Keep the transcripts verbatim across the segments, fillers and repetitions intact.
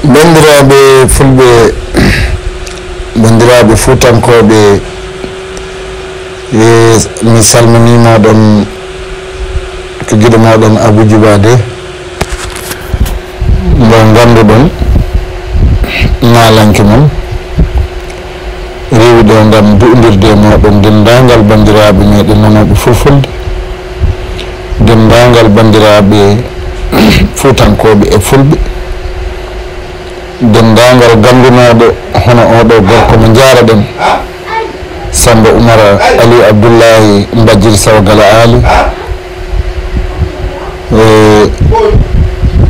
Banndiraaɓe fulɓe, banndiraaɓe fuutankooɓe, e mi salminii mooɗon ko giɗo mooɗon Abou Djouba Dé, mo ngannduɗon naalanke mon, rewiɗo ngam du'undirde e mooɗon denndaangal banndiraaɓe meeɗen nanooɓe fulfulde, denndaangal banndiraaɓe fuutankooɓe e fulɓe, denndaangal ganndunooɗo hono oo ɗoo gorko mo njaaraɗen, Samba Oumar Aliou Abdoulaye Mbajiri Sawo Gala Ali, e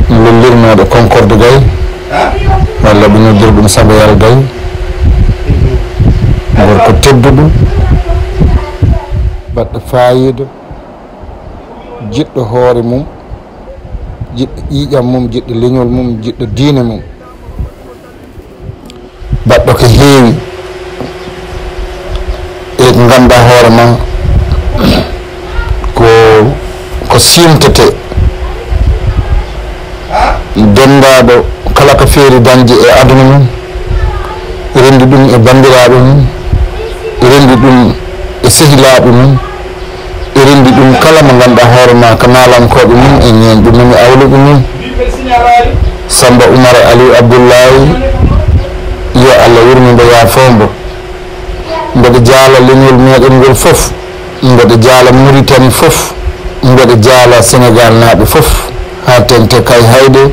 lollirnooɗo Concorde Gaye, walla ɓe noddira ɗum Samba Yal Gaye, gorko tedduɗo, baɗɗo faayiida, jiɗɗo hoore mum, jiɗɗo ƴiiƴam mum, jiɗɗo leñol mum, jiɗɗo diine mum, baɗɗo ko heewi e ko ngannduɗaa hoore ma ko, ko siimtetee, denndaaɗo kala ko feeri dañde e aduna mum, renndi ɗum e banndiraaɓe mum, renndi ɗum e sehilaaɓe mum, e renndi ɗum kala mo ngannduɗaa hoore ma ko naalankooɓe mum e ñeeñɓe mum e awluɓe mum. Samba Oumar Aliou Abdoulaye, yo Allah yurmo mbo, yaafoo mbo. Mboɗo jaala leñol meeɗen ngol fof, mboɗo jaala Mauritanie fof, mboɗo jaala Sénégal naaɓe fof, haa teŋti Kayhayɗi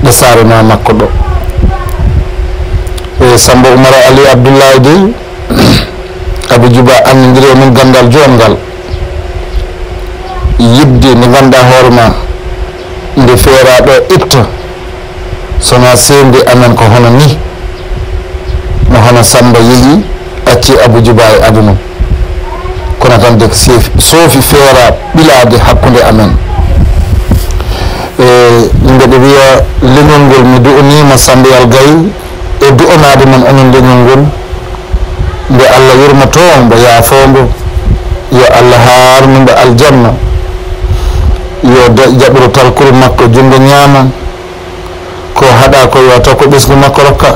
ɗo saare maa makko ɗo. E Samba Oumar Aliou Abdoulaye de, Abou Djouba anndondiri e mum ganndal joomngal. Yiɗde nde ngannduɗaa hoore ma, nde feeraa ɗo itta, so wonaa seernde amen ko hono nii, no hono Samba yehi, acci Abou Djouba e aduna. Kono tan de ko seefi, soofi feeraa ɓilaade hakkunde amen. E, mbeɗa wiya leñol ngol, mi du'aniima Samba Yal Gaye, e du'anaade mon onon leñol ngol, nde Allah yurmoto mbo, yaafoo mbo, yo Allah haarnu mbo aljanna, yo de-, jaɓru talkuru makko junngo ñaamo, ko haɗaa ko yo taw ko ɓesngu makko rokka.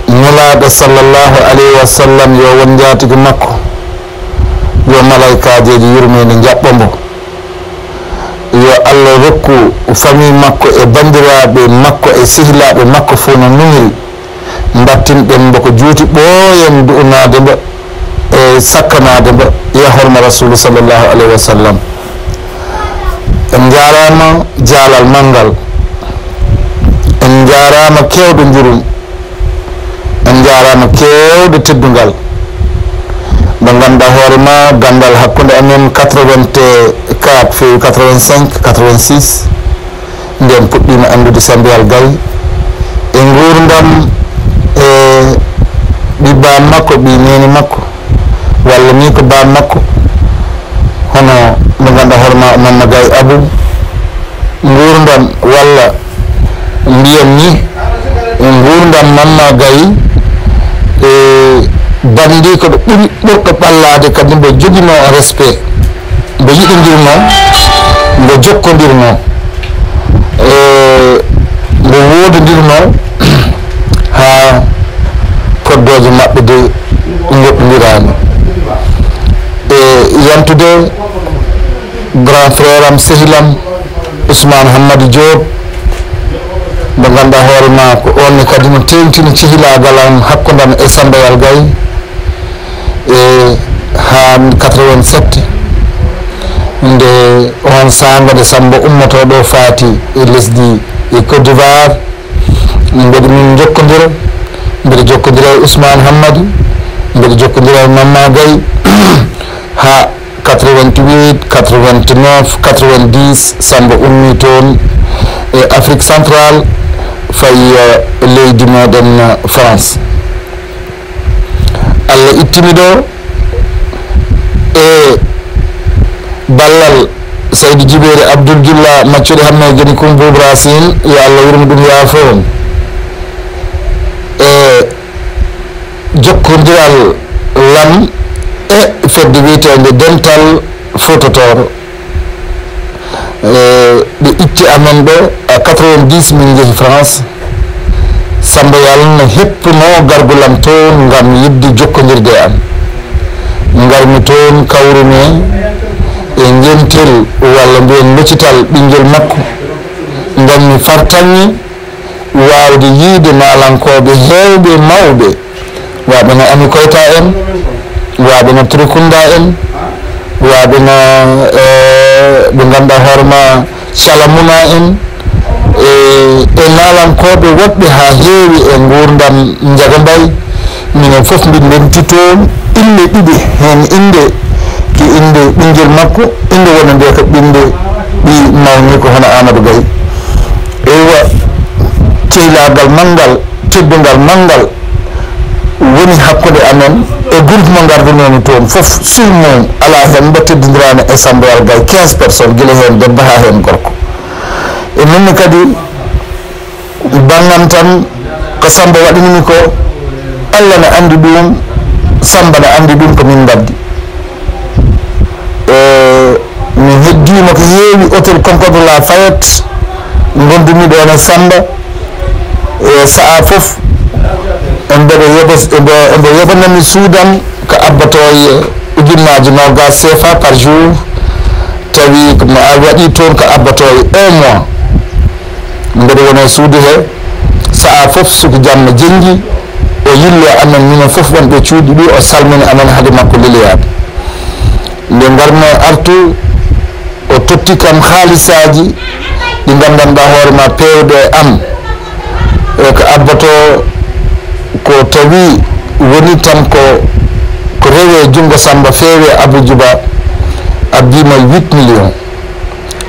Nelaaɗo sallallahu alayhi wa sallam yo won njaatigi makko, yo malaykaajeeji yurmeende njaɓɓo mbo. Yo Allah rokku famille makko e banndiraaɓe makko e sehilaaɓe makko fof no nuniri. Mbattinɗen mbo ko juuti ɓooyen du'unaade mbo e sakkanaade mbo, ya horma Rasuulu sallallahu alayhi wa sallam. En njaaraama jaalal manngal. En njaaraama keewɗo njurum. En njaaraama keewɗo teddungal. Mo ngannduɗaa hoore ma, ganndal hakkunde amen quatre-vingt-quatre feewi quatre-vingt-cinq, quatre-vingt-six, nden puɗɗiima anndude Samba Yal Gaye e nguurndam, e ɓiɓɓe makko, ɓi neene makko, walla ni ko baa makko, hono mo ngannduɗaa hoore ma, Mamma Gaye Abou, nguurndam walla mbiyen ni, e nguurndam Mamma Gaye, e banndiiko ɗo ɓuri ɓurɗo ɓallaade, kadi mbo joginoo respect, mbo yiɗindirnoo, mbo jokkondirnoo, e mbo woodindirnoo haa koddooje maɓɓe de ngoɗɗondiraani. E yantude grand frère am, sehil am, Ousmane Hammadi Diop, mo ngannduɗaa hoore ma ko oon ne kadi no teeŋtini cehilaagal am hakkunde am e Samba Yal Gaye, e haa quatre-vingt-sept, nde oon saanga nde Samba ummoto ɗo faati e lesdi e Côte d'Ivoire, mbeɗa min njokkondira, mbeɗa jokkondira e Ousmane Hammadi, mbeɗa jokkondira e Mamma Gaye, haa quatre-vingt-huit, quatre-vingt-neuf, quatre-vingt-dix, Samba ummi toon e Afrique Centrale, fayi, eh, leydi meɗen, eh, France. Allah ittimi ɗo e ballal Seydi Jibeeri Abdul Gilla, maccuɗo Hamma e Geni Kumbu Brasil, yo Allah yurmo ɗum, yaafo on. E jokkondiral lan e fedde wiyeteende Dental Fuuta Tooro. Eh, ɓe itti amen ɗo, à quatre-vingt-dix min njehi France. Tambayal no heppuno gargulam toon ngam yiɗde jokkondirde e am. Ngarmi toon, kawrumi e njentel walla mbiyen locital ɓinngel makko. Nganmi fartaŋŋe waawde yiyde naalankooɓe heewɓe mawɓe, waaɓe no Ami Koyta en, waaɓe no Trikunda en, waaɓe no, eh, ɓe ngannduɗaa hoore ma Salamuna en, e, e naalankooɓe woɗɓe haa heewi e nguurndam Njaga Mbay. Minen fof mbiɗ ndenti toon inɗe ɗiɗi, heen innde ki innde ɓinngel makko, innde wonande ka innde ɓii mawniiko hono Amadou Gaye. Eywa, ceylaagal manngal, teddungal manngal woni hakkunde amen e groupe mo ngardunoomi toon fof, sur mum alaa heen mbo teddindiraani e Samba Yal Gaye, quinze personnes, gila heen debbo haa heen gorko. E min ne kadi, bannge am tan, ko Samba waɗanimi ko, Allah ne anndi ɗum, Samba ne anndi ɗum, ko min mbaddi. E, mi heddiima ko heewi, Hôtel Concorde Lafayette, ngondumi ɗoon e Samba. E sa'a fof, mbeɗa yoɓa, mbe-, mbe yoɓanami suudam ko abbatoo e ujunnaaji noogas C F A par jour, tawi ko mi a-, waɗi toon ko abbatoo e un mois. Mbeɗa wona e suudu he, sa'a fof so ko jamma jenngi, o yillo amen minen fof wonɓe cuuɗi ɗi, o salmina amen hade makko liloyaade. Nde ngarmi artu, o totti kam haalisaaji ɗi nganndanɗaa hoore ma peewɗo e am, e ko abbatoo, ko tawi woni tan ko, ko rewe junngo Samba, feewe Abou Djouba, abbiima huit millions,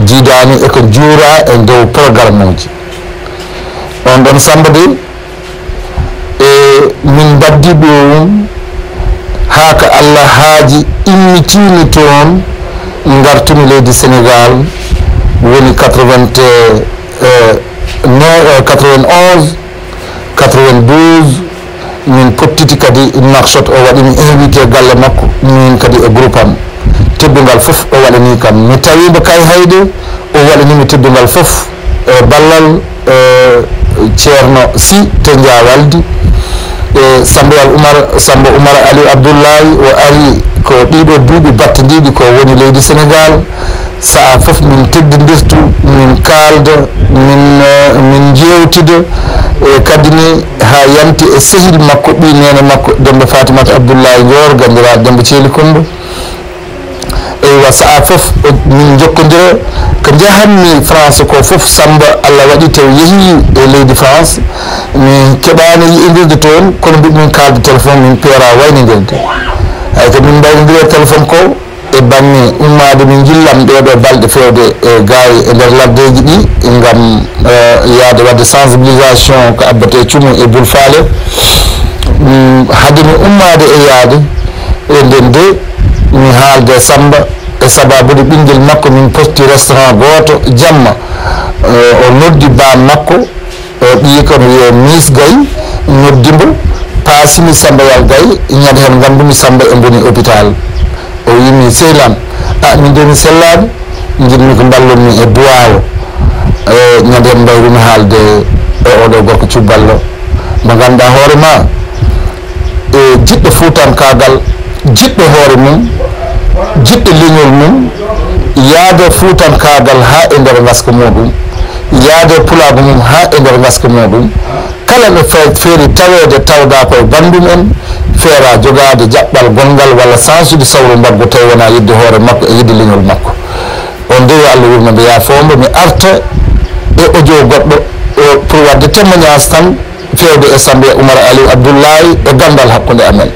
jiidaani e ko juura e dow programme uji. On ɗon Samba de, e min mbaddi ɗum haa ko Allah haaji, immitiimi toon, ngartumi leydi Sénégal, woni quatre-vingt, euh, no, euh, quatre-vingt-onze, quatre-vingt-douze, min pottiti kadi Nouakchott, o waɗi mi invité galle makko, min kadi e groupe am. Teddungal fof o waɗani kam. Mi tawi mbo Kayhayɗi, o waɗani mi teddungal fof, e ballal, e, Ceerno Sy to Jaawaldi, e Samba Yal Umar, Samba Umar Aliou Abdoulaye, o ari ko ɗiɗo duuɓi battindiiɗi ko woni leydi Sénégal. Sa'a fof min teddindirtu, min kaalda, min, eh, min njeewtida, e kadi ne haa yanti e sehil makko, ɓii neene makko, Demba Fatimata Abdoulaye Ndior, ganndiraaɗo Demba Ceeli Kumba. Eywa, sa'a fof, o, min njokkondira. Ko njahanmi France ko fof, Samba, Allah waɗi taw yehi e leydi France, mi keɓaani yi'indirde toon, kono mbiɗ min kaalda téléphone, min peera waynindirde. Hay ko min mbaynodira téléphone ko, e bannge ummaade min njillam ɗee ɗoo balɗe feewde e gaayi e nder laddeeji ɗi ngam, eh, yahde waɗde sensibilisation ko abbatee cumu e bulfaale. Mm, hade mi ummaade e yahde e nden de, mi haalde Samba e sababude ɓinngel makko, min potti restaurant gooto jamma, eh, o noddi baan makko, o ɓiyi ko no wiyee Miis Gay, noddi mbo, paasimi Samba Yal Gay, ñande heen nganndumi Samba e mboni hôpital. O wiimi, "Sehil am, a, min de mi sellaani, njiɗmi ko mballon-mi e duwaawu." E ñande heen mbayrumi haalde e oɗo gorko cubballo mo ngannduɗaa hoore ma, e jiɗɗo fuutankaagal, jiɗɗo hoore mum, jiɗɗo leñol mum, yaade fuutankaagal haa e nder ngaska muɗum, yaade pulaagu mum haa e nder ngaska muɗum. Kala no fe-, feeri taweede tawda ko e banndum en, feera jogaade jaɓɓal gonngal walla sansude sawru mbaggu tawi wonaa yiɗde hoore makko e yiɗde leñol makko. On de yo Allah yurmo mbo, yaafoo mbo, mi arta e audio goɗɗo, o, pour waɗde témoignage tan, feewde e Samba Oumar Aliou Abdoulaye e ganndal hakkunde amen.